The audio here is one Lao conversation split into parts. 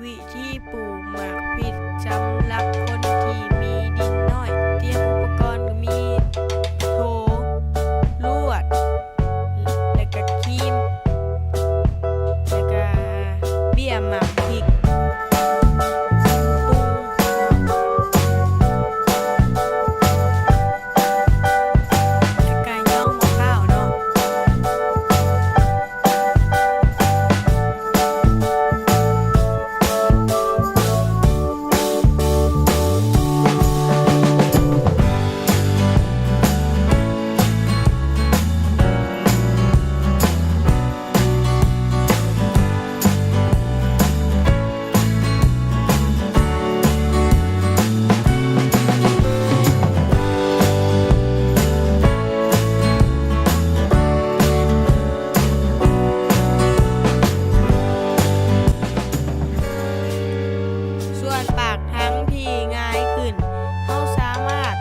ວິທີປູກໝາກພິກສຳລັບຄົນທີ່ມີດິນນ້ອຍ. ຕຽມອຸປະກອນກໍມີໂຖ, ລວດ ແລະກະຄີມ ແລະກະເບ້ຍໝາກພິກ. ກະກະຍອງໝໍ້ຂາວເນາະ. ສ່ວນປາກຖັງທີ່ງ່າຍຂຶ້ນ, ເຮົາສາມາດ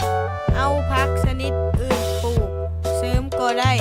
ເອົາຜັກຊະນິດອື່ນປູກເສີມກໍໄດ້.